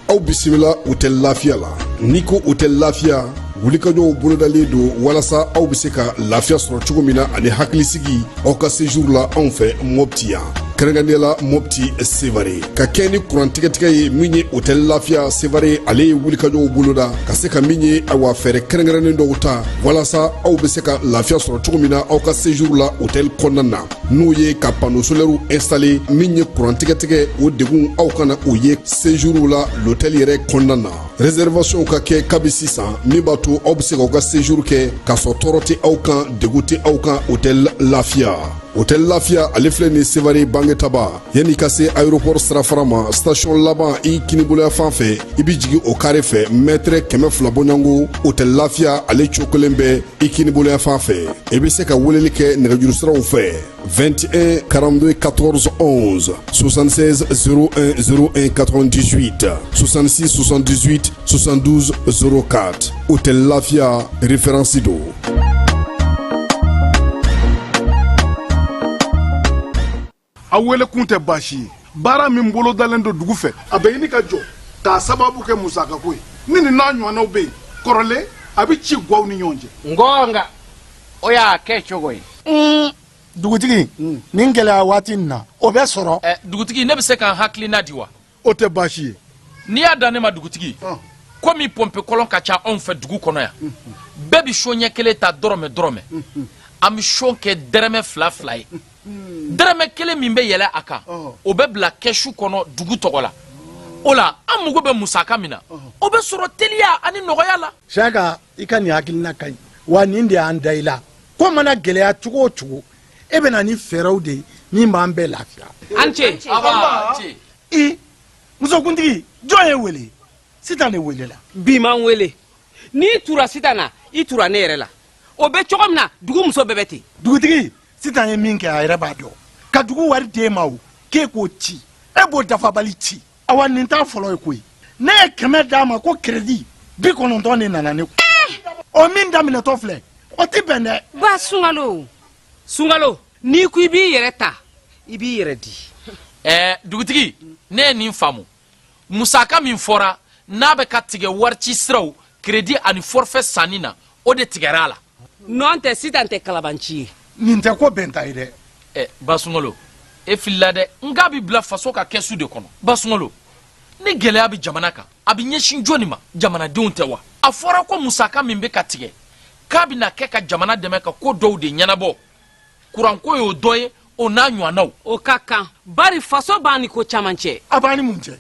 Aw bisimila Hôtel Lafiya la. N'i ko Hôtel Lafiya, wulikajɔw bolodalen don walasa aw bɛ se ka lafiya sɔrɔ cogo min na ani hakilisigi aw ka séjour la anw fɛ Mopti yan, kɛrɛnkɛrɛnnenya la Mopti Sevare. Ka kɛ ni kuran tigɛtigɛ ye min ye, Hôtel Lafiya Sevare ale ye wulikajɔw boloda ka se ka min ye, awa, fɛɛrɛ kɛrɛnkɛrɛnnen dɔw ta walasa aw bɛ se ka lafiya sɔrɔ cogo min na aw ka séjour la hôtel kɔnɔna na, n'o ye ka panneau solaire installé. Min ye kuran tigɛtigɛ, o degun aw kana o ye séjour la l'hôtel yɛrɛ kɔnɔna na. Réservation ka kɛ kabi sisan, min b'a to aw bɛ se k'aw ka séjour kɛ k'a sɔrɔ tɔɔrɔ tɛ aw kan, degun tɛ aw kan. Hôtel Lafiya, Hôtel Lafiya ale filɛ nin Sevare Bangetaba, yanni ka se aéroport sirafara ma, station laban i kiniboloya fan fɛ, i bɛ jigin o carré fɛ, mètre 200 bɔɲɔgɔnko, Hôtel Lafiya ale cokolen bɛ i kiniboloya fan fɛ. I bɛ se ka weleli kɛ nɛgɛjuru siraw fɛ: 21 42 14 11, 76 01 01 98, 66 78 72 04. Hôtel Lafiya, référence don. A wele kun tɛ baasi ye. Baara min bolodalen don dugu fɛ, a bɛ ɲini ka jɔ k'a sababu kɛ musakako ye. Ni nin n'a ɲɔgɔnnaw bɛ yen kɔrɔlen, a bɛ ci gaw ni ɲɔgɔn cɛ. Ngɔnga o y'a kɛ cogo ye. Dugutigi, nin gɛlɛya waati nin na, o bɛ sɔrɔ. Ɛ, dugutigi, ne bɛ se ka n hakilina di wa? O tɛ baasi ye. N'i y'a dan ne ma, dugutigi, komi pɔnpe kɔlɔn ka ca anw fɛ dugu kɔnɔ yan, bɛɛ bɛ so ɲɛ kelen ta dɔrɔmɛ dɔrɔmɛ. An bɛ so kɛ dɛrɛmɛ fila fila ye. Dɛrɛmɛ kelen min bɛ yɛlɛ a kan, o bɛ bila kɛsu kɔnɔ dugu tɔgɔ la. O la, an mago bɛ musaka min na, o bɛ sɔrɔ teliya ani nɔgɔya la. Siyaka, i ka nin hakilina ka ɲi wa. Nin de y'an da i la. Ko mana gɛlɛya cogo o cogo, e bɛ na ni fɛɛrɛw de ye min b'an bɛɛ lafiya. An ce. I musokuntigi, jɔn ye wele? Sitan de welela. Bi man wele. N'i tura sitan na, i tura ne yɛrɛ la. O bɛ cogo min na, dugu muso bɛɛ bɛ ten. Dugutigi, sitan ye min kɛ, a yɛrɛ b'a dɔn. Ka dugu wari d'e ma, o k'e k'o ci, e b'o dafabali ci. Awa, nin t'a fɔlɔ ye koyi. Ne ye 100 d'a ma ko crédit, 90 de nana ne kun. O min daminɛtɔ filɛ, o tɛ bɛn dɛ. Ba Sunkalo, Sunkalo, n'i ko i b'i yɛrɛ ta, i b'i yɛrɛ di. Ɛɛ, dugutigi, ne ye nin faamu. Musaka min fɔra n'a bɛ ka tigɛ warici siraw, crédit ani forfait sanni na, o de tigɛra a la. Nɔn tɛ, sitan tɛ kalabanci ye. Nin tɛ ko bɛnta ye dɛ. Ɛ, Basunkalo, e filila dɛ. N k'a bɛ bila faso ka kɛsu de kɔnɔ. Basunkalo, ni gɛlɛya bɛ jamana kan, a bɛ ɲɛsin jɔnni ma? Jamanadenw tɛ wa? A fɔra ko musaka min bɛ ka tigɛ, k'a bɛna kɛ ka jamana dɛmɛ ka ko dɔw de ɲɛnabɔ. Kuranko y'o dɔ ye, o n'a ɲɔgɔnnaw. O ka kan, bari faso b'an ni ko caman cɛ. A b'an ni mun cɛ?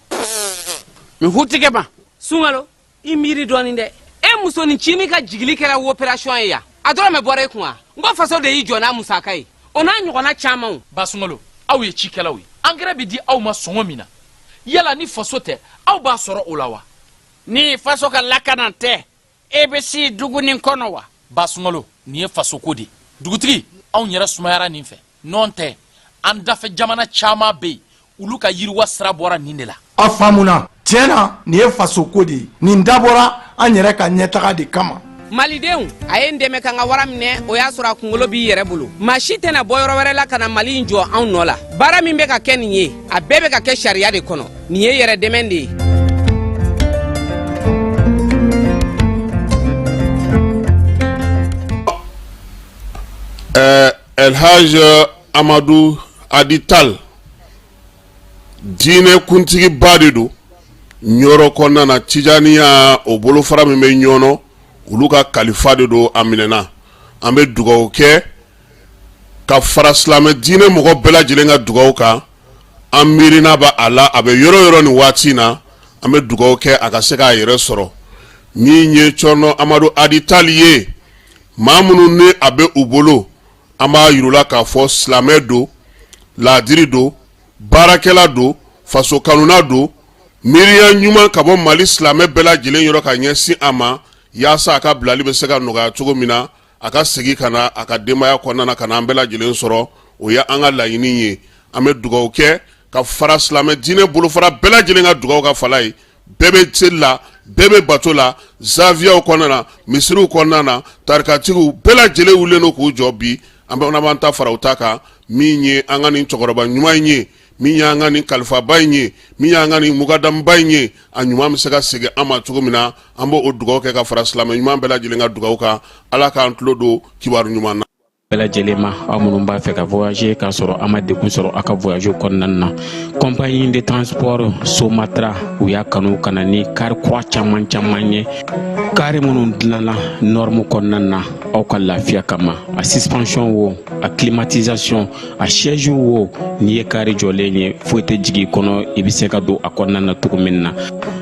N hutigɛ ma. Sunkalo, i miiri dɔɔnin dɛ. E musonin cinin ka jigili kɛra opération ye yan, a dɔrɔmɛ bɔra e kun wa? N ko faso de y'i jɔ n'a musaka ye, o n'a ɲɔgɔnna camanw. Basunkalo, aw ye cikɛlaw ye. Angɛrɛ bɛ di aw ma sɔngɔ min na, yala ni faso tɛ, aw b'a sɔrɔ o la wa? Ni faso ka lakana tɛ, e bɛ si dugu nin kɔnɔ wa? Basunkalo, nin ye fasoko de ye. Dugutigi, anw yɛrɛ sumayara nin fɛ. Nɔn tɛ, an dafɛ jamana caman bɛ yen, olu ka yiriwa sira bɔra nin de la. A faamuna. Tiɲɛ na, nin ye fasoko de ye. Nin dabɔra an yɛrɛ ka ɲɛtaga de kama. Malidenw, a ye n dɛmɛ ka n ka wara minɛ. O y'a sɔrɔ a kunkolo b'i yɛrɛ bolo. Maa si tɛna bɔ yɔrɔ wɛrɛ la ka na Mali in jɔ anw nɔ la. Baara min bɛ ka kɛ nin ye, a bɛɛ bɛ ka kɛ sariya de kɔnɔ. Nin ye yɛrɛ dɛmɛ de ye. Elhaj Amadu Adi Tal, diinɛ kuntigiba de don Ɲɔrɔ kɔnɔna na. Tijaniya, o bolofara min bɛ Ɲɔnɔ, olu ka kalifa de don. A minɛna. An bɛ dugawu kɛ ka fara silamɛ diinɛ mɔgɔ bɛɛ lajɛlen ka dugawu kan. An miirina bɛ a la, a bɛ yɔrɔ yɔrɔ nin waati in na. An bɛ dugawu kɛ a ka se k'a yɛrɛ sɔrɔ. Min ye Cɔrɔnɔ Amadu Adi Tal ye, maa minnu ni a bɛ u bolo, an b'a yir'u la k'a fɔ silamɛ don, laadiri don, baarakɛla don, faso kanuna don. Miiriya ɲuman ka bɔ Mali silamɛ bɛɛ lajɛlen yɔrɔ ka ɲɛsin a ma, yaasa a ka bilali bɛ se ka nɔgɔya cogo min na, a ka segin ka na a ka denbaya kɔnɔna na, ka na an bɛɛ lajɛlen sɔrɔ. O ye an ka laɲini ye. An bɛ dugawu kɛ ka fara silamɛ diinɛ bolofara bɛɛ lajɛlen ka dugawu ka fala ye. Bɛɛ bɛ seli la, Bɛɛ bɛ bato la zawiyaw kɔnɔna na, misiriw kɔnɔna na, tarikatigiw bɛɛ lajɛlen wulilen don k'u jɔ bi. An b'an ta fara u ta kan, min ye an ka nin cɛkɔrɔba ɲuman in ye, min y'an ka nin kalifaba in ye, min y'an ka nin mukadamuba in ye, a ɲuman bɛ se ka segin an ma cogo min na. An b'o dugawu kɛ ka fara silamɛ ɲuman bɛɛ lajɛlen ka dugawu kan. Ala k'an tulo don kibaru ɲuman na. Bɛɛ lajɛlen ma, aw minnu b'a fɛ ka voyager k'a sɔrɔ a ma degun sɔrɔ aw ka voyage kɔnɔna na, compagnie de transport Somatra, u y'a kanu ka na ni kari kura caman caman ye, kari minnu dilanna norme kɔnɔna na aw ka lafiya kama. A suspension wo, a climatisation, a siège wo, n'i ye kari jɔlen ye, foyi tɛ jigin i kɔnɔ, i bɛ se ka don a kɔnɔna na cogo min na.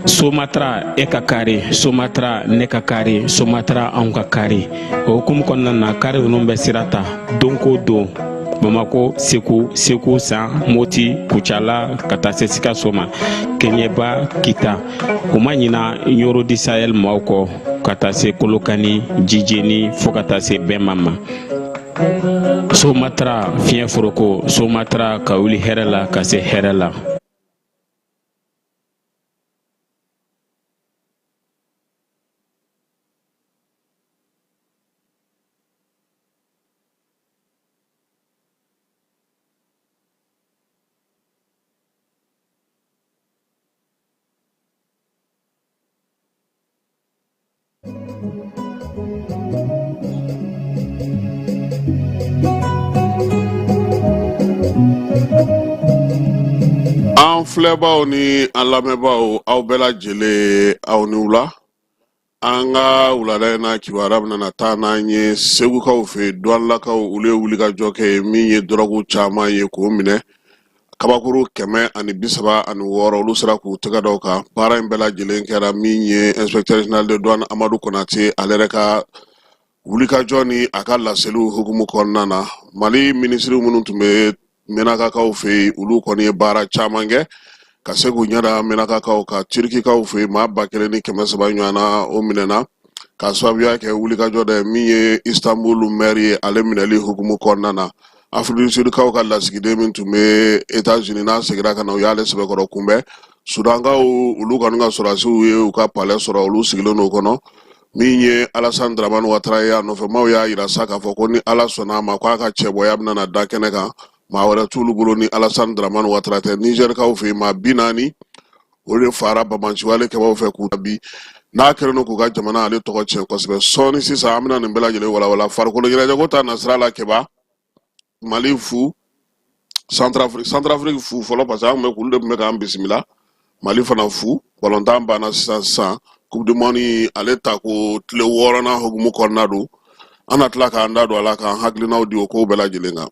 Somatra, e ka kari, Somatra, ne ka kari, Somatra, anw ka kari. O hukumu kɔnɔna na, kari ninnu bɛ sira ta don ko don Bamako, Segu, Segu San, Moti, Kucala, ka taa se Sikaso ma, Keɲeba, Kita. U ma ɲina Ɲoro du Sahel maaw kɔ, ka taa se Kolokani, Jijeni, fo ka taa se Bɛma ma. Somatra, fiɲɛ foroko, Somatra, ka wuli hɛrɛ la ka se hɛrɛ la. An filɛbaw ni an lamɛnbaaw, aw bɛɛ lajɛlen, aw ni wula. An ka wulada in na kibaruya bɛna taa n'an ye Segukaw fɛ yen. Duwanilakaw, olu ye wulikajɔ kɛ ye min ye dɔrɔgu caman ye k'o minɛ, kabakuru 136, olu sera k'u tɛgɛ da o kan. Baara in bɛɛ lajɛlen kɛra min ye inspecteur général de douane Amadu Konate, ale yɛrɛ ka wulikajɔ ni a ka laseliw hukumu kɔnɔna na. Mali minisiri minnu tun bɛ Menakakaw fɛ yen, olu kɔni ye baara caman kɛ ka se k'u ɲɛda Menakakaw kan. Turikikaw fɛ yen, maa 1300 ɲɔgɔn na, o minɛna ka sababuya kɛ wulikajɔ dɔ ye min ye Istanbul maire ye, ale minɛli hukumu kɔnɔna na. Afrique du Sud kaw ka lasigiden min tun bɛ États-Unis, n'a seginna ka na, u y'ale sɛbɛkɔrɔ kunbɛn. Sudankaw, olu kɔni ka sɔrɔdasiw ye u ka palais sɔrɔ, olu sigilen don o kɔnɔ. Min ye Alassane Dramane Ouattara ye, a nɔfɛmaw y'a yira sa k'a fɔ ko ni Ala sɔnna a ma, k'a ka cɛbɔya bɛna na da kɛnɛ kan. Maa wɛrɛ t'olu bolo ni Alassane Dramane Ouattara tɛ. Nizɛrikaw fɛ yen, maa 40, o de fara banbaanciwale kɛbaaw fɛ k'u bi n'a kɛlen don k'u ka jamana ale tɔgɔ tiɲɛ kosɛbɛ. Sɔɔni sisan, an bɛna nin bɛɛ lajɛlen walawala. Farikolo ɲɛnajɛko ta nasira la, kɛba Mali fu Centrafrique, Centrafrique fu fɔlɔ, parce que an tun bɛ k'olu de tun bɛ k'an bisimila. Mali fana fu. Balontan banna sisan sisan. Coupe du monde ale ta ko tile wɔɔrɔnan hukumu kɔnɔna don. An na tila k'an da don a la, k'an hakilinaw di o kow bɛɛ lajɛlen kan.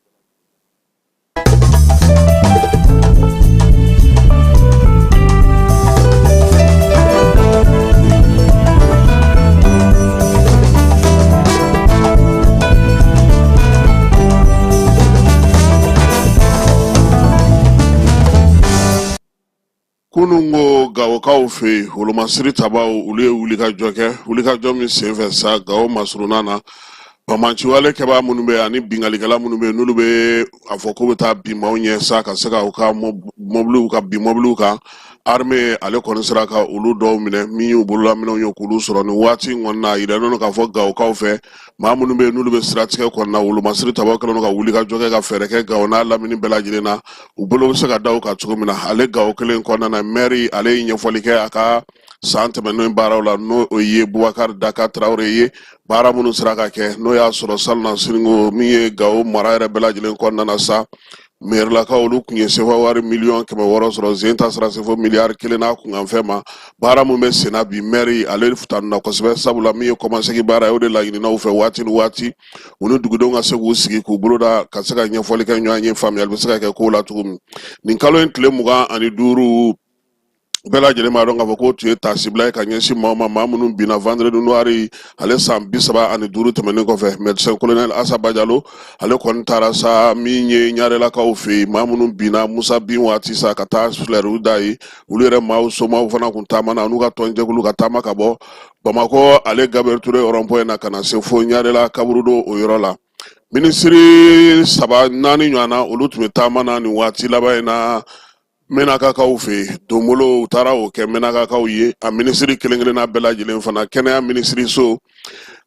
Kununko Gawokaw fɛ yen, wolomasiri tabaw, olu ye wulikajɔ kɛ, wulikajɔ min senfɛ sa, Gawo masurunna na, banbaanciwale kɛbaa minnu bɛ ani binkalikɛla minnu bɛ, n'olu bɛ a fɔ k'u bɛ taa bin maaw ɲɛ sa ka se ka u ka mɔbiliw ka bin mɔbiliw kan, armée ale kɔni sera ka olu dɔw minɛ, min y'u bololaminɛw ye k'olu sɔrɔ. Nin waati in kɔni na, a yiralen don k'a fɔ Gawokaw fɛ, maa minnu bɛ yen n'olu bɛ siratigɛ kɔnɔna, wolomasiri tabaw kɛlen don ka wulikajɔ kɛ ka fɛɛrɛ kɛ Gawo n'a lamini bɛɛ lajɛlen na, u bolo bɛ se ka da u kan cogo min na. Ale Gawo kelen kɔnɔna na, mɛri ale ye ɲɛfɔli kɛ a ka san tɛmɛnen baaraw la, n'o o ye Bubakari Daka Tarawele ye. Baara minnu sera ka kɛ, n'o y'a sɔrɔ salon sininko, min ye Gawo mara yɛrɛ bɛɛ lajɛlen kɔnɔna na sa, mɛrilakaw olu tun ye sefa wari 100 miliyɔn 600 sɔrɔ, zen ta sera sefo miliyari 1 n'a kunkanfɛn ma. Baara min bɛ senna bi, mɛri ale tanuna kosɛbɛ, sabula min ye kɔmasegin baara ye, o de laɲininaw fɛ waati ni waati, u ni dugudenw ka se k'u sigi k'u bolo da ka se ka ɲɛfɔli kɛ ɲɔgɔn ye, faamuyali bɛ se ka kɛ kow la cogo min. Nin kalo in tile 25, bɛɛ lajɛlen b'a dɔn k'a fɔ k'o tun ye taasibila ye ka ɲɛsin maaw ma, maa minnu binna vendredi noir ale san 35 tɛmɛnen kɔfɛ. Médecin colonel Asa Bajalo, ale kɔni taara sa min ye Ɲarelakaw fɛ yen, maa minnu binna Musa bin waati sa, ka taa filɛriw da yen. Olu yɛrɛ maaw somaw fana kun taamana n'u ka tɔnjɛkulu ka taama ka bɔ Bamakɔ ale Gabriel Touré rond-point na ka na se fo Ɲarela kaburudo o yɔrɔ la. Minisiri saba naani ɲɔgɔn na, olu tun bɛ taama na nin waati laban in na. Menakakaw fɛ yen donbolo u taara o kɛ Menakakaw ye. A minisiri kelen kelenna bɛɛ lajɛlen fana, kɛnɛya minisiriso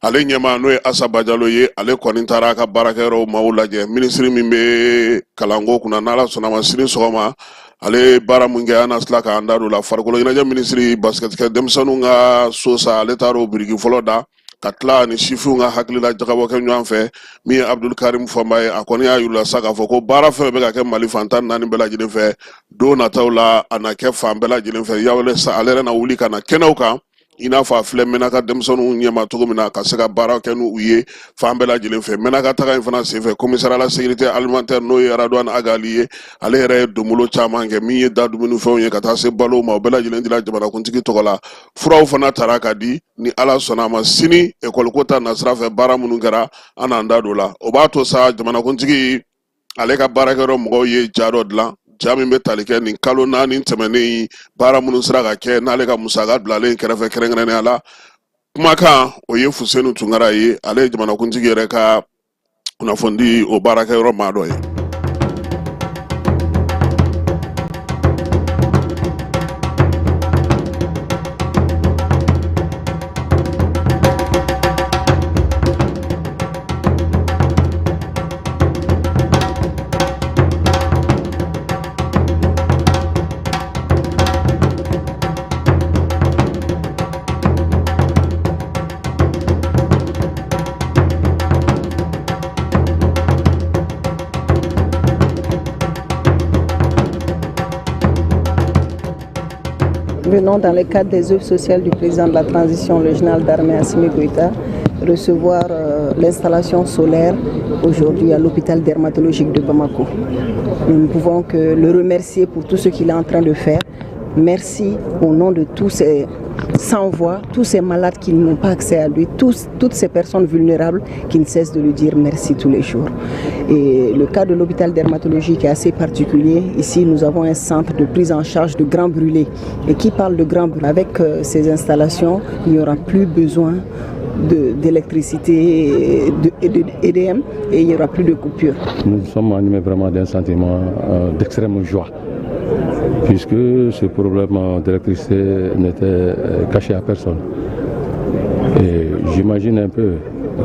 ale ɲɛmaa n'o ye Asa Bajalo ye, ale kɔni taara a ka baarakɛyɔrɔw maaw lajɛ. Minisiri min bɛ kalanko kunna, n'Ala sɔnna ma sini sɔgɔma ale ye baara mun kɛ, an na tila k'an da don la. Farikolo ɲɛnajɛ minisiri, basikɛtikɛ denmisɛnninw ka so sa, ale taara o biriki fɔlɔ da ka tila ni sifinw ka hakilila jagabɔ kɛ ɲɔgɔn fɛ. Min ye Abdul Karim Fɔnba ye, a kɔni y'a yir'u la sa k'a fɔ ko baara fɛn bɛ ka kɛ Mali fan 14 bɛɛ lajɛlen fɛ, don nataw la a na kɛ fan bɛɛ lajɛlen fɛ. Yawale sa, ale yɛrɛ na wuli ka na kɛnɛw kan i n'a fɔ a filɛ Menaka denmisɛnninw ɲɛma cogo min na, ka se ka baara kɛ n'u ye fan bɛɛ lajɛlen fɛ. Menaka taga in fana senfɛ, commissaire à la sécurité alimentaire n'o ye Radouane Agali ye, ale yɛrɛ ye donbolo caman kɛ min ye da dumunifɛnw ye ka taa se balow ma, o bɛɛ lajɛlen dila jamanakuntigi tɔgɔ la. Furaw fana tara ka di. Ni Ala sɔnna a ma, sini ekɔliko ta nasira fɛ, baara minnu kɛra, an n'an da don la. O b'a to sa, jamanakuntigi ale ka baarakɛyɔrɔ mɔgɔw ye ja dɔ dilan, ja min bɛ tali kɛ nin kalo 4 tɛmɛnen in baara minnu sera ka kɛ n'ale ka musaka bilalen kɛrɛfɛ. Kɛrɛnkɛrɛnnenya la, kumakan o ye Fuseni Tunkara ye, ale ye jamanakuntigi yɛrɛ ka kunnafonidi o baarakɛyɔrɔ maa dɔ ye. Venons dans le cadre des œuvres sociales du président de la transition, le général d'armée Assimi Goïta, recevoir l'installation solaire aujourd'hui à l'hôpital dermatologique de Bamako. Nous ne pouvons que le remercier pour tout ce qu'il est en train de faire. Merci au nom de tous ces sans-voix, tous ces malades qui n'ont pas accès à lui, toutes ces personnes vulnérables qui ne cessent de lui dire merci tous les jours. Et le cas de l'hôpital dermatologique est assez particulier. Ici, nous avons un centre de prise en charge de grands brûlés. Et qui parle de grands brûlés? Avec ces installations, il n'y aura plus besoin d'électricité EDM et il n'y aura plus de coupure. Nous sommes animés vraiment d'un sentiment d'extrême joie, puisque ce problème d'électricité n'était caché à personne. Et j'imagine un peu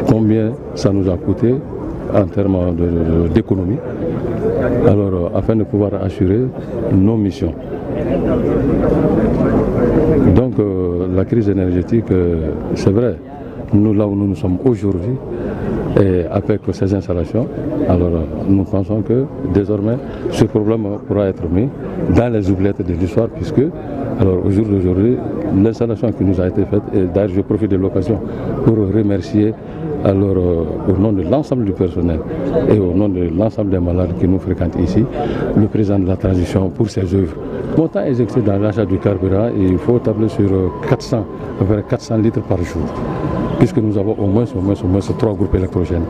combien ça nous a coûté en termes d'économie, alors afin de pouvoir assurer nos missions. Donc la crise énergétique, c'est vrai, nous là où nous nous sommes aujourd'hui, et avec ces installations, alors nous pensons que désormais ce problème pourra être mis dans les oubliettes de l'histoire, puisque alors au jour d'aujourd'hui, l'installation qui nous a été faite, et d'ailleurs je profite de l'occasion pour remercier alors au nom de l'ensemble du personnel et au nom de l'ensemble des malades qui nous fréquentent ici, le président de la transition pour ses œuvres. Montant exécuté dans l'achat du carburant, il faut tabler sur 400, vers 400 litres par jour, puisque nous avons au moins 3 groupes électrogènes.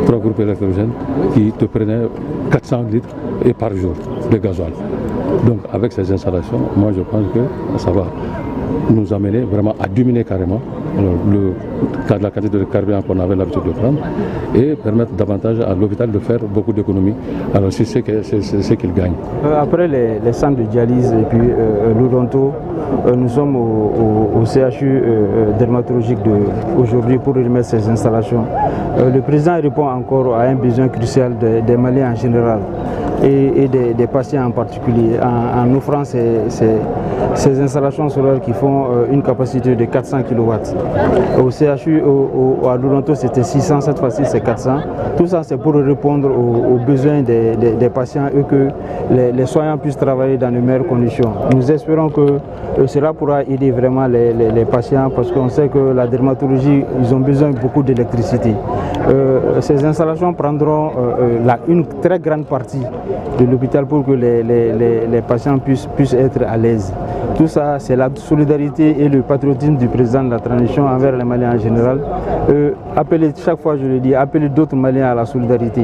3 groupes électrogènes qui te prenaient 400 litres et par jour de gasoil. Donc avec ces installations, moi je pense que ça va nous amener vraiment à diminuer carrément alors, la quantité de carburant qu'on avait l'habitude de prendre et permettre davantage à l'hôpital de faire beaucoup d'économies. Alors c'est ce qu'il gagne. Après les centres de dialyse et puis l'odonto, nous sommes au CHU dermatologique aujourd'hui pour remettre ces installations. Le président répond encore à un besoin crucial des Maliens en général et des patients en particulier en offrant ces installations solaires qui font une capacité de 400 kW. Au CHU, à l'Odonto, c'était 600, cette fois-ci c'est 400. Tout ça, c'est pour répondre aux besoins des patients et que les soignants puissent travailler dans de meilleures conditions. Nous espérons que cela pourra aider vraiment les patients parce qu'on sait que la dermatologie, ils ont besoin beaucoup d'électricité. Ces installations prendront une très grande partie de l'hôpital pour que les patients puissent être à l'aise. Tout ça, c'est la solidarité et le patriotisme du président de la transition envers les Maliens en général. Appeler, chaque fois je le dis, appeler d'autres Maliens à la solidarité.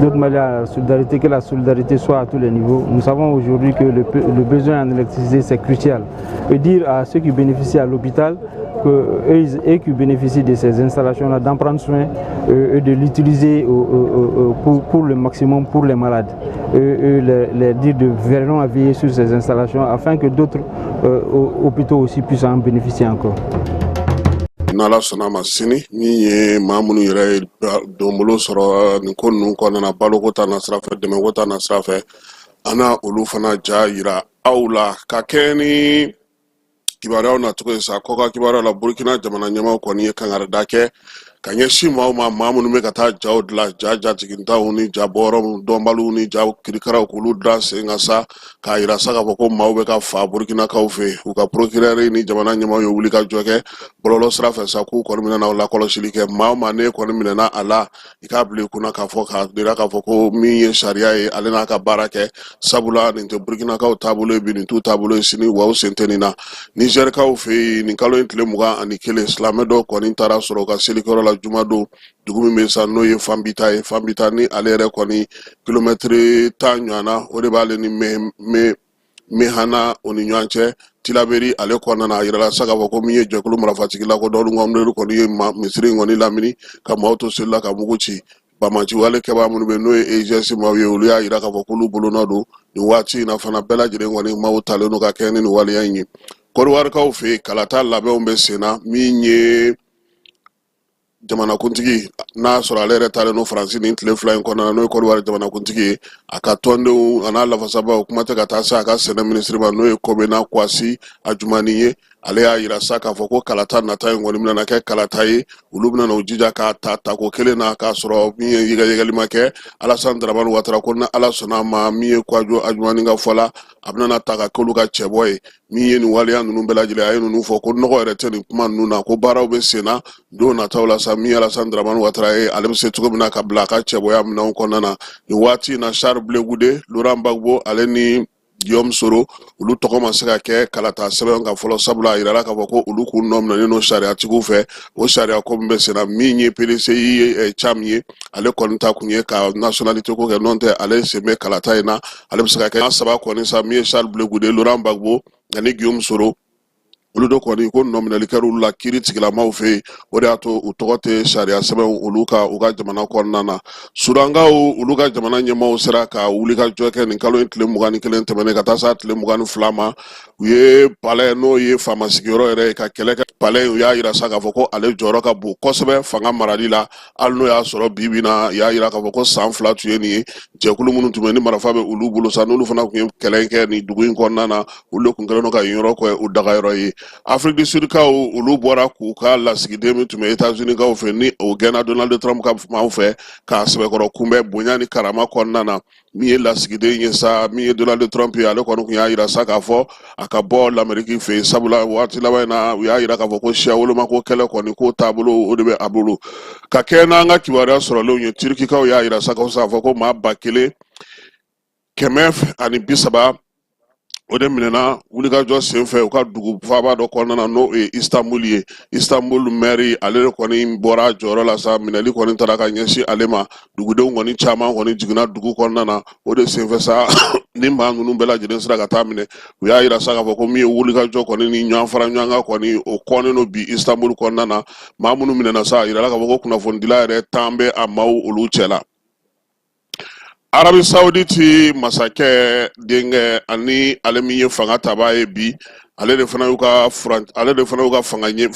D'autres Maliens à la solidarité, que la solidarité soit à tous les niveaux. Nous savons aujourd'hui que le besoin en électricité, c'est crucial. Et dire à ceux qui bénéficient à l'hôpital que eux, eux qui bénéficient de ces installations-là, d'en prendre soin et de l'utiliser pour le maximum pour les malades. Et les dire de vraiment veiller sur ces installations afin que d'autres hôpitaux aussi puissent en bénéficier encore. N'Ala sɔnna ma, sini min ye maa minnu yɛrɛ ye donbolo sɔrɔ nin ko ninnu kɔnɔna na, baloko ta na sira fɛ, dɛmɛko ta na sira fɛ, an na olu fana ja yira aw la ka kɛ ni kibaruyaw nacogo ye sa. Kɔkan kibaruyaw la, Burukina jamana ɲɛmaw kɔni ye kangarida kɛ ka ɲɛsin maaw ma, maa minnu bɛ ka taa jaw dilan, ja jatigintaw ni ja bɔyɔrɔ dɔnbaliw ni ja kirikaraw, k'olu da sen kan sa, k'a yira sa k'a fɔ ko maaw bɛ ka fa Burukinakaw fɛ. U ka procureur ni jamana ɲɛmaw ye wuli ka jɔ kɛ bɔlɔlɔ sira fɛ sa, k'u kɔni minɛna lakɔlɔsili kɛ. Maa o maa n'e kɔni minɛna a la, i k'a bila i kunna k'a fɔ k'a jira k'a fɔ ko min ye sariya ye, ale n'a ka baara kɛ, sabula nin tɛ Burukinakaw taabolo ye bi, nin t'u taabolo ye sini, wa u sen tɛ nin na. Nizɛrikaw fɛ yen, nin kalo in tile 21, silamɛ dɔw kɔni taara sɔrɔ u ka selikɛyɔrɔ la jumadon, dugu min bɛ sa n'o ye Fanbita ye. Fanbita ni ale yɛrɛ kɔni kilomɛtiri 10 ɲɔgɔn o de b'ale ni Mehana o ni ɲɔgɔn cɛ, Tilaberi ale kɔnɔna na. A yirala sa k'a fɔ ko min ye jɛkulu marifatigi lakodɔn kɔni kɔni ye misiri in kɔni lamini ka maaw to seli la ka mugu ci. Banbaanci wale kɛbaa minnu bɛ n'o ye EIGS maaw ye, olu y'a yira k'a fɔ k'olu bolonɔ don nin waati in na fana. Bɛɛ lajɛlen kɔni maaw talen don ka kɛ ni nin waleya in ye. Kɔdiwarikaw fɛ yen, kalata labɛnw bɛ sen na. Min ye jamanakuntigi n'a sɔrɔ ale yɛrɛ taalen don Faransi nin tile 2 in kɔnɔna na, n'o ye Kɔdiwari jamanakuntigi ye, a ka tɔndenw a n'a lafasabaw, kuma tɛ ka taa se a ka sɛnɛ minisiri ma, n'o ye Kɔbena Kwasi Ajumani ye, ale y'a yira sa k'a fɔ ko kalata nata in kɔni bɛna kɛ kalata ye, olu bɛna u jija k'a ta tako kelen na, k'a sɔrɔ min ye yɛgɛyɛgɛli ma kɛ. Alassane Dramane Ouattara ko ni Ala sɔnna a ma, min ye Kwadwo Ajumani ka fɔ la, a bɛna ta ka k'olu ka cɛbɔ ye. Min ye nin waleya ninnu bɛɛ lajɛlen, a ye ninnu fɔ ko nɔgɔ yɛrɛ tɛ nin kuma ninnu na, ko baaraw bɛ sen na don nataw la sa. Min ye Alassane Dramane Ouattara ye, ale bɛ se cogo min na ka bila a ka cɛbɔya minɛnw kɔnɔna na nin waati in na. Charles Blé Goudé, Laurent Gbagbo, ale ni Guillaume Soro, olu tɔgɔ ma se ka kɛ kalata sɛbɛn kan fɔlɔ, sabula a yirala k'a fɔ ko olu k'u nɔ minɛnen don sariyatigiw fɛ, o sariya ko min bɛ sen na. Min ye PDCI ye, Cham ye, ale kɔni ta kun ye ka nationalité ko kɛ, n'o tɛ ale sen bɛ kalata in na, ale bɛ se ka kɛ saba kɔni sa. Min ye Charles Blé Goudé, Laurent Gbagbo ani Guillaume Soro, olu de kɔni ko nɔminɛli kɛra olu la kiiri tigilamaw fɛ yen, o de y'a to u tɔgɔ tɛ sariya sɛbɛnw olu ka u ka jamana kɔnɔna na. Sudankaw, olu ka jamana ɲɛmaaw sera ka wuli ka jɔ kɛ nin kalo in tile 21 tɛmɛnen ka taa s'a tile 22 ma. U ye palais, n'o ye faama sigiyɔrɔ yɛrɛ ye, ka kɛlɛ kɛ palais. U y'a yira sa k'a fɔ ko ale jɔyɔrɔ ka bon kosɛbɛ fanga marali la, hali n'o y'a sɔrɔ bi bi na, y'a yira k'a fɔ ko san 2 tun ye nin ye, jɛkulu minnu tun bɛ ni marifa bɛ olu bolo sa, n'olu fana tun ye kɛlɛ kɛ nin dugu in kɔnɔna na, olu de tun kɛlen don ka yen yɔrɔ kɛ u dagayɔrɔ ye. Afrique du Sud kaw, olu bɔra k'u ka lasigiden min tun bɛ États-Unis kaw fɛ, ni o gɛnna Donald Trump ka maaw fɛ, k'a sɛbɛkɔrɔ kunbɛn bonya ni karama kɔnɔna na. Min ye lasigiden ye sa, min ye Donald Trump ye, ale kɔni tun y'a yira sa k'a fɔ a ka bɔ l'Amérique fɛ yen, sabula waati laban in na, u y'a yira k'a fɔ ko siya woloma ko kɛlɛ kɔni ko taabolo o de bɛ a bolo. Ka kɛ n'an ka kibaruya sɔrɔlenw ye, Turikikaw y'a yira sa k'a fɔ ko maa 1130 o de minɛna wulikajɔ senfɛ u ka dugu faaba dɔ kɔnɔna na, n'o ye Istanbul ye. Istanbul maire, ale de kɔni bɔra a jɔyɔrɔ la sa, minɛli kɔni taara ka ɲɛsin ale ma. Dugudenw kɔni caman kɔni jiginna dugu kɔnɔna na, o de senfɛ sa ni maa ninnu bɛɛ lajɛlen sera ka taa minɛ. U y'a yira sa k'a fɔ ko min ye wulikajɔ kɔni ni ɲɔgɔn fara ɲɔgɔn kan kɔni, o kɔnnen don bi Istanbul kɔnɔna na. Maa minnu minɛna sa, a yirala k'a fɔ ko kunnafonidila yɛrɛ 10 bɛ a maaw olu cɛ la. Arabie Saoudite masakɛ denkɛ ani ale min ye fanga tabaa ye bi, ale de fana y'u ka fanga ɲɛmaa ye,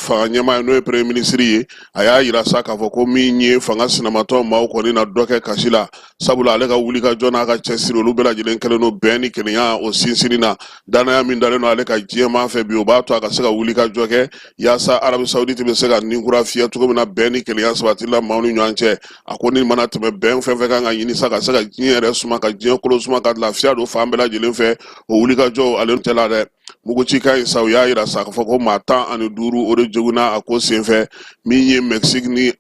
n'o ye premier ministre ye, a y'a yira sa k'a fɔ ko min ye fanga sinamatɔ maaw kɔni na dɔ kɛ kasi la, sabula ale ka wulikajɔ n'a ka cɛsiri, olu bɛɛ lajɛlen kɛlen don bɛn ni kelenya o sinsinni na. Danaya min dalen don ale ka diɲɛmaa fɛ bi, o b'a to a ka se ka wulikajɔ kɛ yaasa Arabie Saoudite bɛ se ka ninkura fiyɛ cogo min na bɛn ni kelenya sabatili la maaw ni ɲɔgɔn cɛ. A ko ni mana tɛmɛ bɛn fɛn fɛn kan ka ɲini sa ka se ka diɲɛ yɛrɛ suma, ka diɲɛ kolo suma, ka lafiya don fan bɛɛ lajɛlen fɛ, o wulikajɔ ale tɛ la dɛ. Mugucikan in sa, u y'a yira sa k'a fɔ ko maa 15 o de joginna a ko senfɛ. Min ye Mexique ni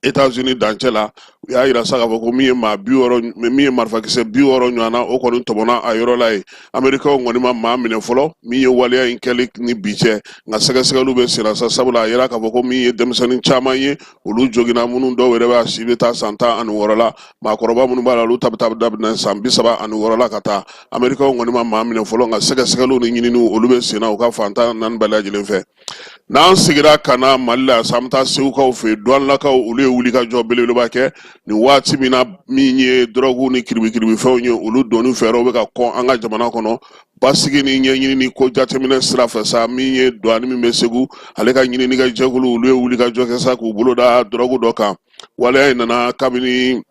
États-Unis dancɛ la, U y'a yira sa k'a fɔ ko min ye maa 60, min ye marifakisɛ 60 ɲɔgɔnna, o kɔni tɔmɔna a yɔrɔ la yen. Amerikaw kɔni ma maa minɛ fɔlɔ min ye waleya in kɛli ni bi cɛ, nka sɛgɛsɛgɛliw bɛ senna sa, sabula a yira k'a fɔ ko min ye denmisɛnnin caman ye, olu joginna, minnu dɔw yɛrɛ b'a si bɛ taa san 16 la, maakɔrɔba minnu b'a la, olu ta bɛ taa daminɛ san 36 la ka taa. Amerikaw kɔni ma maa minɛ fɔlɔ, nka sɛgɛsɛgɛliw ni ɲininiw, olu bɛ senna u ka fan 14 bɛɛ lajɛlen fɛ. N'an segira ka na Mali la sa, an bɛ taa Segukaw fɛ yen. Duwanilakaw, olu ye wulikajɔ belebeleba kɛ nin waati min na, min ye dɔrɔgu ni kiribikiribifɛnw ye, olu donni fɛɛrɛw bɛ ka kɔn an ka jamana kɔnɔ. Basigi ni ɲɛɲini ni ko jateminɛ sira fɛ sa, min ye duwani min bɛ Segu, ale ka ɲininikɛ jɛkulu, olu ye wulikajɔ kɛ sa k'u bolo da dɔrɔgu dɔ kan. Waleya in nana kabini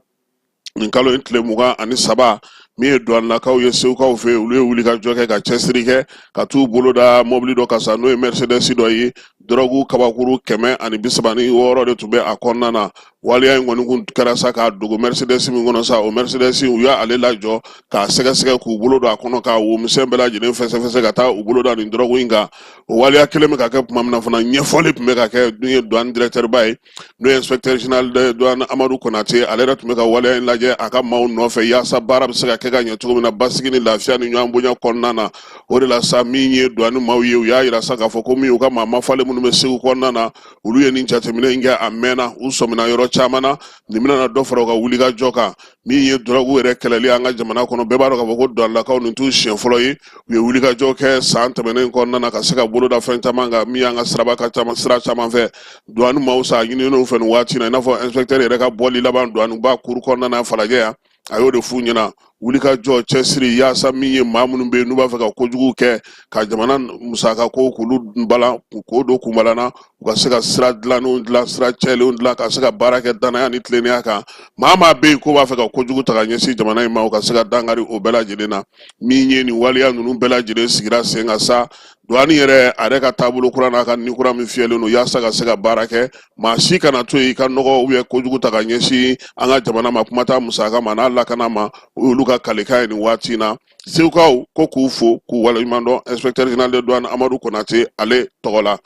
nin kalo in tile 23. Min ye duwanilakaw ye Segukaw fɛ, olu ye wulikajɔ kɛ ka cɛsiri kɛ ka t'u bolo da mɔbili dɔ kan sa, n'o ye Mercedes dɔ ye. Dɔrɔgu kabakuru 136 de tun bɛ a kɔnɔna na. Waleya in kɔni kun kɛra sa k'a dogo Mercedes min kɔnɔ sa, o Mercedes, u y'ale lajɔ k'a sɛgɛsɛgɛ, k'u bolo don a kɔnɔ, k'a womisɛn bɛɛ lajɛlen fɛsɛfɛsɛ ka taa u bolo da nin dɔrɔgu in kan. O waleya kelen bɛ ka kɛ tuma min na fana, ɲɛfɔli tun bɛ ka kɛ min ye douane directeur ba ye, n'o ye inspecteur général de douane Amadu Konate. Ale yɛrɛ tun bɛ ka waleya in lajɛ a ka maaw nɔfɛ, yaasa baara bɛ se ka kɛ ka ɲɛ cogo min na, basigi ni lafiya ni ɲɔgɔn bonya kɔnɔna na. O de la sa, min ye douane maaw ye, u y'a yira sa k'a fɔ ko min u ka maa mafalen minnu bɛ Segu kɔnɔna na, olu ye nin jateminɛ in kɛ a mɛnna, u sɔmina yɔrɔ caman na. Nin bɛna na dɔ fara u ka wulikajɔ kan, min ye dɔrɔgu yɛrɛ kɛlɛli an ka jamana kɔnɔ. Bɛɛ b'a dɔn k'a fɔ ko douanelakaw, nin t'u siɲɛ fɔlɔ ye. U ye wulikajɔ kɛ san tɛmɛnen kɔnɔna na ka se ka bolo da fɛn caman kan, min y'an ka siraba ka caman sira caman fɛ. Douane maaw sa, ɲininiw fɛ nin waati na, i n'a fɔ inspecteur yɛrɛ ka bɔli laban douane ba kuru kɔnɔna na Falajɛ yan, a y'o de f'u ɲɛna: wulikajɔ, cɛsiri, yaasa min ye maa minnu bɛ yen n'u b'a fɛ ka kojugu kɛ ka jamana musaka ko k'olu balan, k'o don kunbalan na, u ka se ka sira dilannenw dilan, sira cɛlenw dilan, ka se ka baara kɛ danaya ni tilennenya kan. Maa maa bɛ yen k'o b'a fɛ ka kojugu ta ka ɲɛsin jamana in ma, u ka se ka dankari o bɛɛ lajɛlen na. Min ye nin waleya ninnu bɛɛ lajɛlen sigira sen kan sa, douane yɛrɛ, a yɛrɛ ka taabolo kura n'a ka ni kura min fiyɛlen don yaasa ka se ka baara kɛ, maa si kana to yen i ka nɔgɔ ou bien kojugu ta ka ɲɛsin an ka jamana ma, kuma t'a musaka ma n'a lakana ma. O y'olu ka kalikan ye nin waati in na. Segukaw ko k'u fo k'u waleɲuman dɔn inspecteur général de douane Amadu Konate ale tɔgɔ la.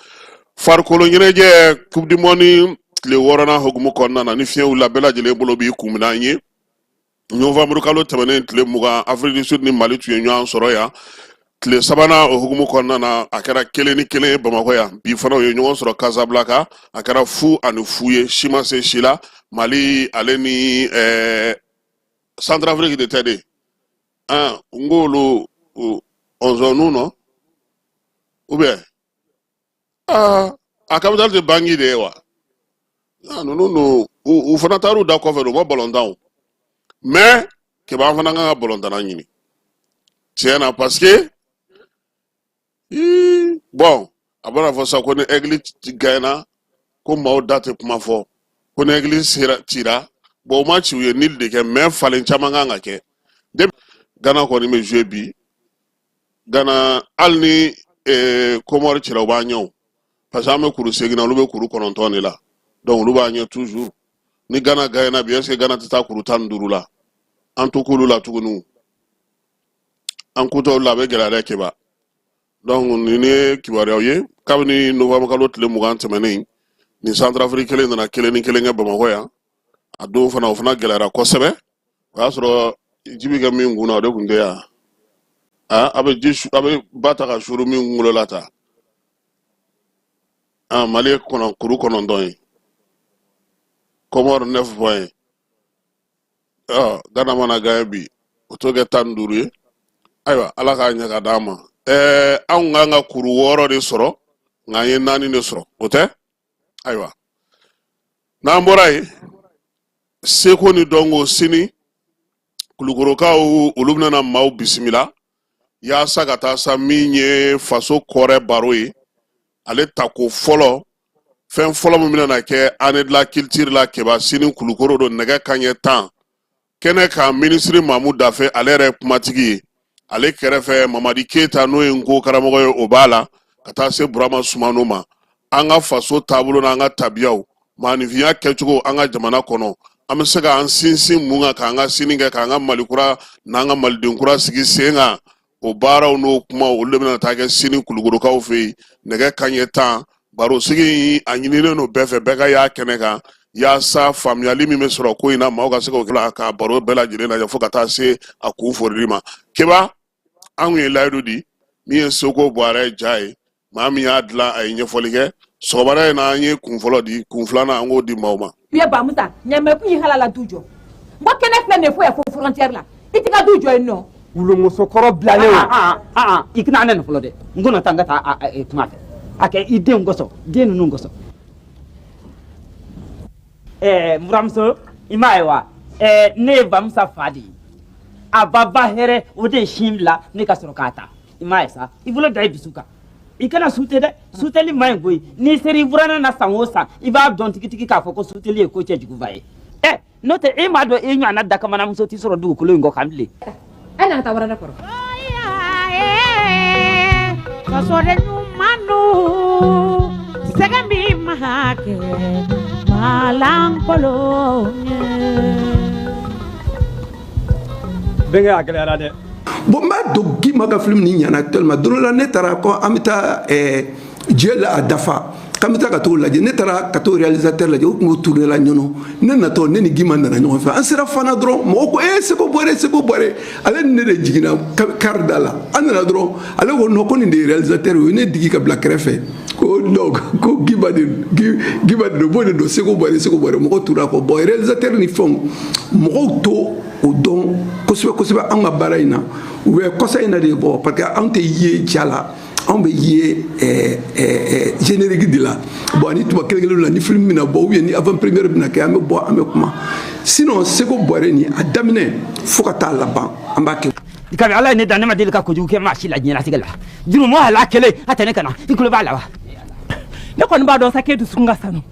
Farikolo ɲɛnajɛ, coupe du monde tile wɔɔrɔnan hukumu kɔnɔna na, ni fiɲɛ wulila, bɛɛ lajɛlen bolo b'i kun minɛ an ye. Novembre kalo tɛmɛnen tile 20, Afrique du Sud ni Mali tun ye ɲɔgɔn sɔrɔ yan. Tile sabanan o hukumu kɔnɔna na, a kɛra 1-1 ye Bamakɔ yan. Bi fana, u ye ɲɔgɔn sɔrɔ Casablanca, a kɛra 0-0 ye, si ma se si la. Mali ale ni Centrafrique de tɛ de, n k'olu ɔnzɔnnu nɔ ou bien a capitale tɛ Bangui de ye wa? Ninnu dun, u fana taar'u da kɔfɛ, u ma balontan o. Mais keba, an fana kan ka balontanna ɲini tiɲɛ na, parce que bon, a bɛna fɔ sa ko ni Aigle gagna, ko maaw da tɛ kuma fɔ ko ni Aigle sera cira. Bon, u ma ci, u ye nul de kɛ, mais falen caman kan ka kɛ. Ghana kɔni bɛ jouer bi. Ghana, hali ni Comore cira, u b'a ɲɛ o, parce que an bɛ kuru 8 na, olu bɛ kuru 9 de la, donc olu b'a ɲɛ toujours. Ni Ghana gagnera bi, est ce que Ghana tɛ taa kuru 15 la? An to k'olu la tuguni, an kutɔw la, a bɛ gɛlɛya dɛ keba. Donc nin ye kibaruyaw ye kabini novembre kalo tile 20 tɛmɛnen. Nin Centrafrique kelen nana 1-1 kɛ Bamakɔ yan. A don fana, o fana gɛlɛyara kosɛbɛ. O y'a sɔrɔ ji bɛ kɛ min kun na, o de tun tɛ yan. A bɛ ji, a bɛ ba ta ka suru min kunkolo la ta. Mali ye kɔnɔ kuru 9 ye, Comore 9 points. Ghana mana gagner bi, o t'o kɛ 15 ye. Ayiwa, Ala k'a ɲɛ ka d'an ma. Anw kan ka kuru 6 de sɔrɔ, nka an ye 4 de sɔrɔ, o tɛ. Ayiwa, n'an bɔra yen, seko ni dɔnko, sini Kulukorokaw, olu bɛna maaw bisimila yaasa ka taa sa min ye faso kɔrɛ baro ye. Ale tako fɔlɔ, fɛn fɔlɔ min bɛna kɛ année de la culture la keba, sini Kulukoro don, nɛgɛ kanɲɛ 10 kɛnɛ kan. Minisiri Mamu Dafe, ale yɛrɛ ye kumatigi ye. Ale kɛrɛfɛ, Mamadi Keyita, n'o ye nko karamɔgɔ ye, o b'a la, ka taa se Burama Sumano ma. An ka faso taabolo n'an ka tabiyaw, maaninfinya kɛcogo an ka jamana kɔnɔ, an bɛ se k'an sinsin mun kan k'an ka sini kɛ, k'an ka Malikura n'an ka Malidenkura sigi sen kan, o baaraw n'o kumaw, olu de bɛna taa kɛ sini Kulukorokaw fɛ yen, nɛgɛ kanɲɛ 10. Barosigi a ɲininen don bɛɛ fɛ, bɛɛ ka y'a kɛnɛ kan. Yaasa faamuyali min bɛ sɔrɔ ko in na, maaw ka se k'o kɛ ka baro bɛɛ lajɛlen lajɛ fo ka taa se a kun forili ma. Keba, an kun ye layidu di min ye Seko Buwarɛ ja ye, maa min y'a dilan, a ye ɲɛfɔli kɛ sɔgɔmada in na. An ye kun fɔlɔ di, kun filanan an k'o di maaw ma. U ye Bamusa ɲamɛkun y'i halala du jɔ. N ko kɛnɛ filɛ nin ye fo yan, fo frontière la, i t'i ka du jɔ yen nɔ. Wolomusokɔrɔ bilalen o, i kana ne fɔlɔ dɛ. N kɔnɔ taa n ka taa kuma fɛ a kɛ i denw kosɔn, den ninnu kosɔn. Ɛɛ, n buramuso, i m'a ye wa? Ɛɛ, ne ye Bamusa fa de ye. A ba ba hɛrɛ o de ye sin bila ne ka sɔrɔ k'a ta. I m'a ye sa, i bolo da i dusu kan, i kana sute dɛ. Suteli man ɲi koyi. N'i sera i buranna na san o san, i b'a dɔn tigitigi k'a fɔ ko suteli ye ko cɛjuguba ye. Ɛ, n'o tɛ, e m'a dɔn e ɲɔgɔnna dakamanamuso t'i sɔrɔ dugukolo in kɔ kan bilen. A nana taa warada kɔrɔ. Fasoden ɲuman don, sɛgɛn min ma kɛ malankolon ye. Bɛnkɛ, a gɛlɛyara dɛ. Bon, n b'a dɔn Gima ka film nin ɲana tellement don dɔ la, ne taara ko an bɛ taa Dieu la a dafa, k'an bɛ taa ka t'o lajɛ. Ne taara ka t'o réalisateur lajɛ, o tun b'o tourner la Ɲɔnɔ. Ne natɔ, ne ni Gima nana ɲɔgɔn fɛ. An sera Fana dɔrɔn, mɔgɔw ko ee, Seko Bɔrɛ, Seko Bɔrɛ. Ale ni ne de jiginna car da la. An nana dɔrɔn, ale ko non, ko nin de ye réalisateur ye. O ye ne digi ka bila kɛrɛfɛ, ko non, ko Gima de, Gima de don, b'o de don, Seko Bɔrɛ, Seko Bɔrɛ. Mɔgɔw tora kɔ. Bon, réalisateur ni fɛnw, mɔgɔw to o dɔn kosɛbɛ kosɛbɛ anw ka baara in na. U bɛ kɔsa in na de bɔ, parce que anw tɛ ye ja la, anw bɛ ye générique de la. Bon, ani tuma kelen kelen la, ni film bɛna bɔ ou bien ni avant première bɛna kɛ, an bɛ bɔ, an bɛ kuma. Sinon Seko Bɔrɛ nin, a daminɛ fo ka taa laban, an b'a kɛ. Kabi Ala ye ne dan, ne ma deli ka kojugu kɛ maa si la diɲɛlatigɛ la. Jurumu hal'a kelen a tɛ ne kana. I tulo b'a la wa? Ne kɔni b'a dɔn sa k'e dusukun ka sanu.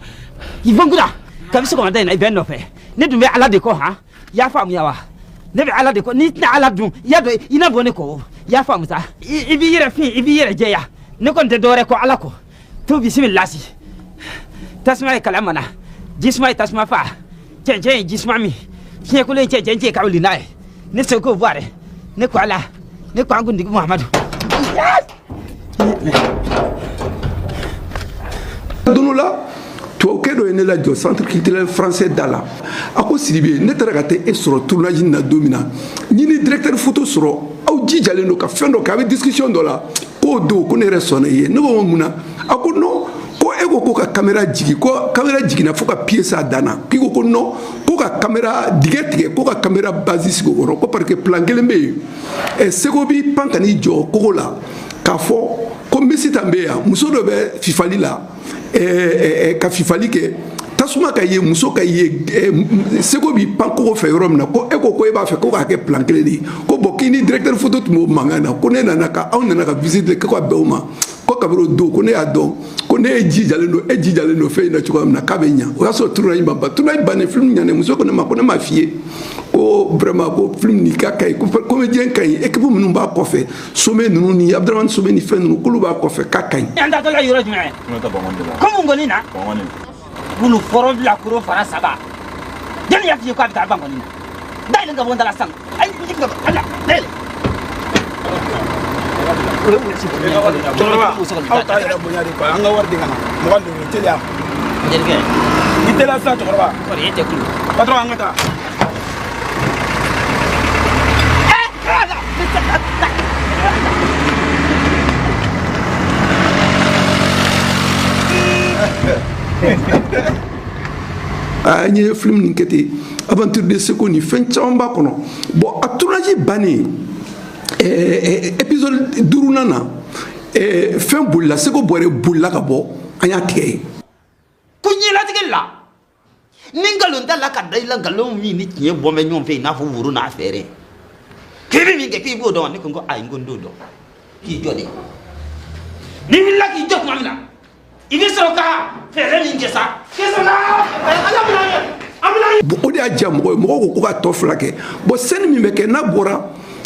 I bɔnkura kabi sɔgɔmada in na, i bɛ n nɔfɛ. Ne dun bɛ Ala de kɔ han. I y'a faamuya wa? Ne bɛ Ala de kɔ. N'i tɛna Ala dun, i y'a dɔn, i na bɔ ne kɔ. I y'a faamu sa? I b'i yɛrɛ fin, i b'i yɛrɛ jɛya. Ne kɔni tɛ dɔwɛrɛ kɔ Ala kɔ. To bisimilasi, tasuma ye kala mana, jisuma ye tasuma fa, cɛncɛn ye jisuma min, fiɲɛkolon ye cɛncɛn cɛ ka wuli n'a ye. Ne Seko Bɔrɛ, ne ko Ala, ne ko an kuntigi Muhamadu. Don dɔ la, tubabukɛ dɔ ye ne lajɔ centre culturel français da la. A ko Sidibe, ne taara ka taa e sɔrɔ tournage na don min na, ni ni directeur photo sɔrɔ, aw jijalen don ka fɛn dɔ kɛ, a bɛ discussion dɔ la, k'o don ko ne yɛrɛ sɔnna i ye. Ne ko mun na? A ko non, ko e ko ko ka caméra jigin, ko caméra jiginna fo ka pied s'a dan na, k'i ko ko non, ko ka caméra dingɛ tigɛ, ko ka caméra base sigi o kɔrɔ, ko parce que plan kelen bɛ yen, ɛ, Seko b'i pan ka n'i jɔ kogo la k'a fɔ ko Mesitan bɛ yan, muso dɔ bɛ fifali la, ka fifali kɛ, tasuma ka ye, muso ka ye, Seko b'i pan kogo fɛ yɔrɔ min na, ko e ko ko e b'a fɛ ko k'a kɛ plan kelen de ye. Ko bon, k'i ni directeur photo tun b'o mankan na, ko ne nana ka anw nana ka visite kɛ, ko ka bɛn o ma, ko kabini o don, ko ne y'a dɔn ko ne ye jijalen don, e jijalen don fɛn in na cogoya min na, k'a bɛ ɲa. O y'a sɔrɔ tournage ma ban. Tournage bannen, film ɲanen, muso ko ne ma ko ne m'a f'i ye ko vraiment ko film nin ka ɲi, ko comédien ka ɲi, équipe minnu b'a kɔfɛ, Somɛ ninnu ni Abdramane Somɛ ni fɛn ninnu, k'olu b'a kɔfɛ, k'a ka ɲi. An taatɔla yɔrɔ jumɛn? Ko mun kɔni na wulu fɔrɔ bila koro fara saba, jɔnni y'a f'i ye k'a bɛ taa Bankɔni na? Dayɛlɛ ka bɔ n da la sisan. Ayi, n jigin ka bɔ ala, dayɛlɛ. Cɛkɔrɔba, aw t'a yɛrɛ bonya de quoi. An ka wari di ka na 25, teliya. Jelikɛ. I teliya sisan, cɛkɔrɔba. Kɔri, e tɛ kulu. Patron, an ka taa. An ye film nin kɛ ten, aventure de Seko ni fɛn caman b'a kɔnɔ. Bon, a tournage bannen, épisode duurunan na, fɛn bolila, Seko Bɔrɛ bolila ka bɔ, an y'a tigɛ yen. Ko ɲɛlatigɛ la ni nkalon t'a la ka da i la, nkalon min ni tiɲɛ bɔ bɛ ɲɔgɔn fɛ i n'a fɔ woro n'a fɛɛrɛ, k'i bɛ min kɛ k'i b'o dɔn. Ne ko n ko ayi, n ko n t'o dɔn. K'i jɔ de, n'i wulila k'i jɔ tuma min na, i bɛ sɔrɔ ka fɛɛrɛ min kɛ sa, k'i sɔrɔ ka ala bɛna ye, an bɛna ye. Bon, o de y'a diya mɔgɔ ye. Mɔgɔw ko ko ka tɔ fila kɛ. Bon, scène min bɛ kɛ n'a bɔra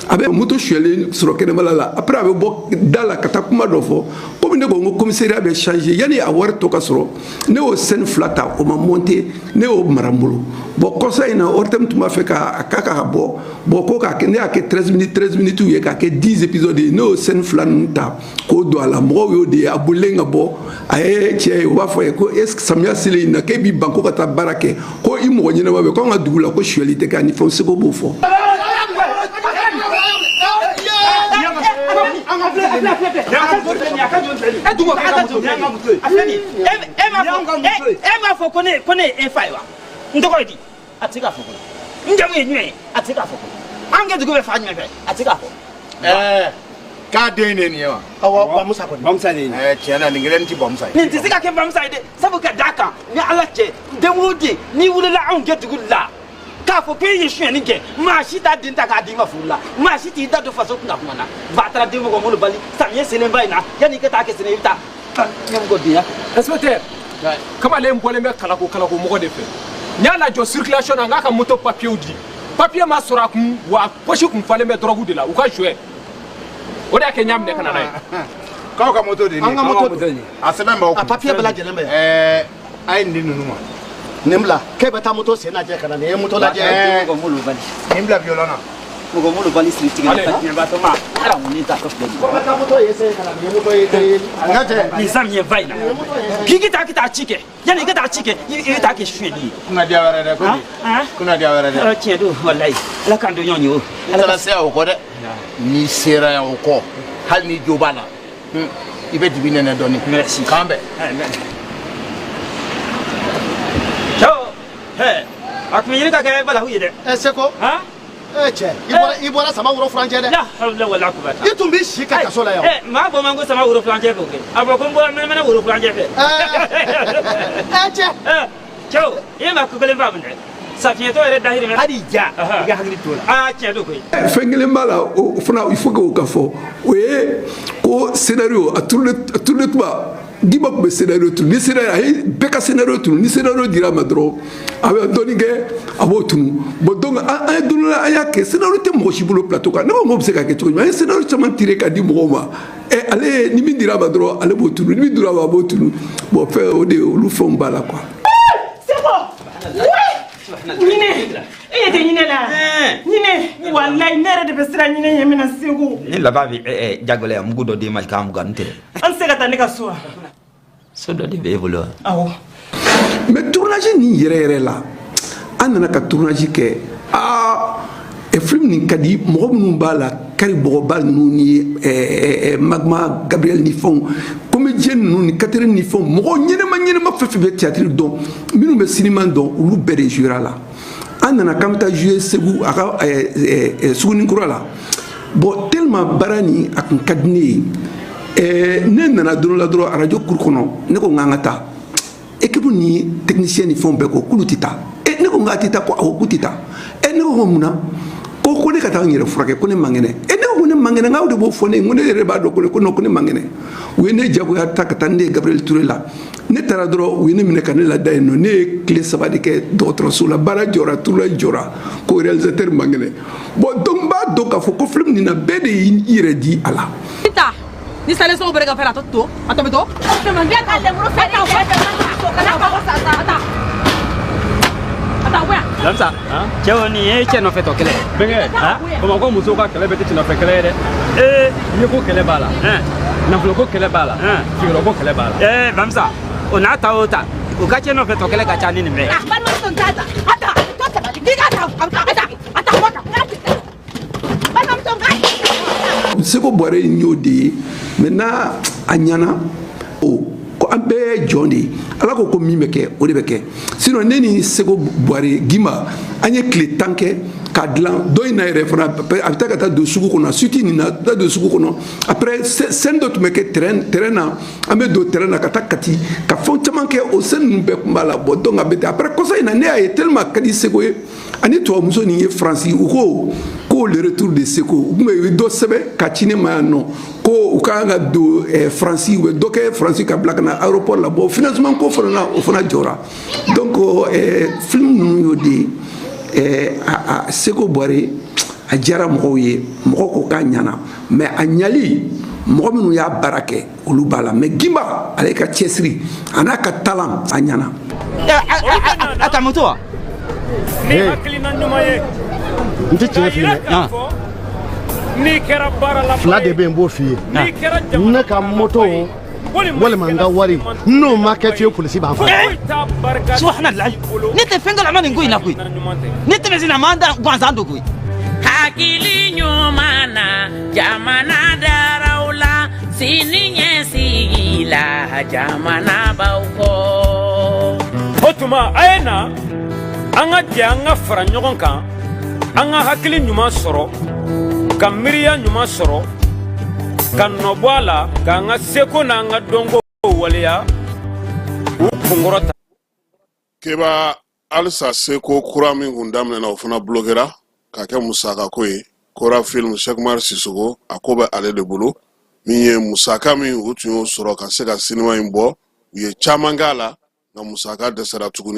A bɛ moto suyalen sɔrɔ kɛnɛmala la, après a bɛ bɔ da la ka taa kuma dɔ fɔ. Komi ne ko n ko commissariat bɛ changer, yanni a wari tɔ ka sɔrɔ, ne y'o scène fila ta, o ma monter, ne y'o mara n bolo. Bon, kɔsa in na, ORTM tun b'a fɛ ka a ka bɔ. Bon, ko k'a kɛ, ne y'a kɛ 13 minutes, 13 minutes ye, k'a kɛ 10 épisodes ye. Ne y'o scène fila ninnu ta k'o don a la. Mɔgɔw y'o de ye, a bolilen ka bɔ, a ye cɛ ye, u b'a fɔ ye ko est ce que samiya selen in na, k'e b'i ban ko ka taa baara kɛ, ko i mɔgɔ ɲɛnama bɛ ko an ka dugu la, ko suyali tɛ kɛ ani fɛnw. Seko b'o fɔ. E m'a fɔ ko ne ye e fa ye wa? N tɔgɔ ye di? A tɛ se k'a fɔ koyi. N jamu ye jumɛn ye? A tɛ se k'a fɔ koyi. An ka dugu bɛ fan jumɛn fɛ? A tɛ se k'a fɔ. Ɛɛ, k'a den de nin ye wa? Awɔ, Bamusa kɔni. Bamusa de ye nin ye. Ɛɛ, tiɲɛ na, nin kelen tɛ Bamusa ye. Nin tɛ se ka kɛ Bamusa ye dɛ, sabu ka d'a kan ni Ala cɛ, den o den n'i wulila anw kɛ dugu la k'a fɔ k'e ye sonyɛni kɛ, maa si t'a den ta k'a d'i ma furu la, maa si t'i da don faso kunna kuma na. Ba taara den mɔgɔ minnu bali samiyɛ selenba in na, yanni i ka taa kɛ sɛnɛ, i bɛ taa ɲɛmɔgɔ denya. Inspecteur, kamalen bɔlen bɛ kalako kalako mɔgɔ de fɛ. N y'a lajɔ circulation na, n k'a ka moto papiyew di, papiye ma sɔrɔ a kun, wa poche kun falen bɛ drogue de la, u ka jouer. O de y'a kɛ n y'a minɛ ka na n'a ye. K'aw ka moto de ye nin ye? An ka moto don. A sɛbɛn b'aw kun? A papiye bɛɛ lajɛlen bɛ yan. Ɛɛ, a ye nin di ninnu ma. Nin bila k'e bɛ taa moto sen lajɛ ka na nin ye moto lajɛ. Nin bila violon na. Mɔgɔ m'olu bali siri tigɛ la diɲɛbaatɔ ma ala mun ni ta tɔ filɛ nin ye. Ko bɛ taa moto ye sen ka na nin ye moto ye. N ka cɛ. Nin samiyɛba in na, k'i ka taa ka taa ci kɛ, yanni i ka taa ci kɛ, i bɛ taa kɛ sonyɛli ye. Kunna diya wɛrɛ dɛ, ko bi. Kunna diya wɛrɛ dɛ. Tiɲɛ don, walayi, Ala k'an don ɲɔgɔn ye o. N'i taara se yan o kɔ dɛ. N'i sera yan o kɔ, hali ni jo b'a la, i bɛ dibi nɛnɛ dɔɔni. Merci. K'an bɛn. Cɛw, hɛ, a tun bɛ ɲini ka kɛ balahu ye dɛ. Ɛ, Seko. Han? E cɛ, i bɔra sama woro furancɛ dɛ. La hawla wala quwwata. I tun b'i si kɛ kaso la yan. Ɛ, maa bɔ man ko sama woro furancɛ fɛ o kɛ. A fɔ ko n bɔra mɛnɛmɛnɛ woro furancɛ fɛ. Ɛ cɛ. Ɛ, cɛw, e ma ko kelen faamu dɛ. Safiɲɛtɔ yɛrɛ dahirimɛ. Hali ja, i ka hakili t'o la. Aa, tiɲɛ don koyi. Fɛn kelen b'a la, o fana il faut que o ka fɔ, o ye ko scénario a tourné tuma, Giba tun bɛ scénario tunu, ni scénario a ye bɛɛ ka scénario tunu, ni scénario dira a ma dɔrɔn, a bɛ dɔɔnin kɛ, a b'o tunu. Bon, donc an ye don dɔ la, an y'a kɛ scénario tɛ mɔgɔ si bolo plateau kan. Ne ko n ko bɛ se ka kɛ cogo jumɛn? An ye scénario caman tiré ka di mɔgɔw ma. Ɛ, ale ni min dira a ma dɔrɔn, ale b'o tunu, ni min dira a ma, a b'o tunu. Bon, fɛn o de olu fɛnw b'a la quoi. Seko, ɲinɛ, e ɲɛ tɛ ɲinɛ la? Ɲinɛ, walayi, ne yɛrɛ de bɛ siran ɲinɛ ɲɛ min na, Seko. Ni laban bɛ jagoya mugu dɔ d'e ma k'a mugan tɛ. An tɛ se ka taa ne ka so wa? So dɔ de bɛ e bolo wa? Awɔ. Mais tournage nin yɛrɛ yɛrɛ la, an nana ka tournage kɛ. Aa, film nin ka di mɔgɔ minnu b'a la, Kari Bɔgɔba ninnu ni Magma Gabriel ni fɛnw, comédien ninnu ni Catherine ni fɛnw, mɔgɔ ɲɛnɛma ɲɛnɛma fɛn fɛn bɛ théâtre dɔn, minnu bɛ cinéma dɔn, olu bɛɛ de jouera la. An nana k'an bɛ taa jouer Segu a ka Suguninkura la. Bon, tellement baara nin a kun ka di ne ye, ne nana don dɔ la dɔrɔn radio cour kɔnɔ, ne ko n k'an ka taa. Équipe ni technicien ni fɛnw bɛɛ ko k'olu tɛ taa. Ne ko n k'a tɛ taa, ko awɔ, k'u tɛ taa. Ne ko ko mun na? Ko ne ka taa n yɛrɛ furakɛ, ko ne man kɛnɛ. Ne ko ko ne man kɛnɛ, n k'aw de b'o fɔ ne ye, n ko ne yɛrɛ b'a dɔn ko ne ko non, ko ne man kɛnɛ. U ye ne jagoya ta ka taa ne ye Gabriel Touré la. Ne taara dɔrɔn, u ye ne minɛ ka ne lada yen nɔ. Ne ye tile 3 de kɛ dɔgɔtɔrɔso la, baara jɔra, tournage jɔra, ko réalisateur man kɛnɛ. Bon, donc n b'a dɔn k'a fɔ ko film nin na, bɛɛ de y'i yɛrɛ di a la. Ta ni sale so bere ka fɛrɛ a tɔ to a tɔ bɛ to. Ka lemuru fɛ ka fɛ kana ka sa sa a ta a ta bonya. Lamisa, cɛw, nin ye cɛ nɔfɛ tɔ kɛlɛ. Bɛnkɛ, Bamakɔ musow ka kɛlɛ bɛɛ tɛ cɛ nɔfɛ kɛlɛ ye dɛ. Ee, Yeko kɛlɛ b'a la. Nafoloko kɛlɛ b'a la. Sigiyɔrɔko kɛlɛ b'a la. Ee, Bamisa, o n'a ta o ta, o ka cɛ nɔfɛ tɔ kɛlɛ ka ca ni nin bɛɛ ye. Balimamuso n t'a ta a ta to sabali k'i ka ta a ta a ta a ta bɔ tan balimamuso n ka. Seko Bɔre in y'o de ye. Maintenant a ɲɛna o ko an bɛɛ ye jɔn de ye. Ala ko ko min bɛ kɛ, o de bɛ kɛ. Sinon ne ni Seko Bɔre Gima, an ye tile 10 kɛ k'a dilan. Dɔ in na yɛrɛ fana, a bɛ taa ka taa don sugu kɔnɔ, suite nin na, a bɛ taa don sugu kɔnɔ. Après scène dɔ tun bɛ kɛ terrain na, an bɛ don terrain na ka taa Kati ka fɛn caman kɛ, o scène ninnu bɛɛ tun b'a la. Bon, donc a bɛ ten. Après kɔsa in na, ne y'a ye tellement ka di Seko ye, ani tubabumuso nin ye Faransi, u ko ko le retour de Seko. U tun bɛ dɔ sɛbɛn ka ci ne ma yan nɔ ko u ka kan ka don Faransi, u bɛ dɔ kɛ Faransi ka bila ka na aéroport la. Bon, financement ko fana na, o fana jɔra. Donc film ninnu y'o de ye. A Seko Bɔre A diyara mɔgɔw ye, mɔgɔw ko k'a ɲana, mais a ɲali, mɔgɔ minnu y'a baara kɛ, olu b'a la. Mais Gimba, ale ka cɛsiri a n'a ka talent, a ɲana. A ka moto wa? Ni hakilina ɲuman ye. N tɛ tiɲɛ f'i ye dɛ. N'i kɛra baara la, Fila de bɛ yen, n b'o f'i ye. N'i kɛra Ne ka moto walima n ka wari, n'o ma kɛ fiyewu, polisi b'an faga. Subhanallah, ne tɛ fɛn kalama nin ko in na koyi. Ne tɛmɛ sen na, m'an da gansan don koyi. Hakili ɲuman na jamana daraw la, sini ɲɛsigi la, jamana b'aw kɔ. O tuma, a ye na an ka jɛ, an ka fara ɲɔgɔn kan, an ka hakili ɲuman sɔrɔ, ka miiriya ɲuman sɔrɔ, ka nɔbɔ a la, k'an ka seko n'an ka dɔnko waleya u kunkɔrɔ ta. Keba, halisa seko kura min kun daminɛna, o fana bulokera ka kɛ musakako ye. Kora Film, Sekumar Sisoko, a ko bɛ ale de bolo. Min ye musaka min u tun y'o sɔrɔ ka se ka sinima in bɔ, u ye caman k'a la, nka musaka dɛsɛra tuguni.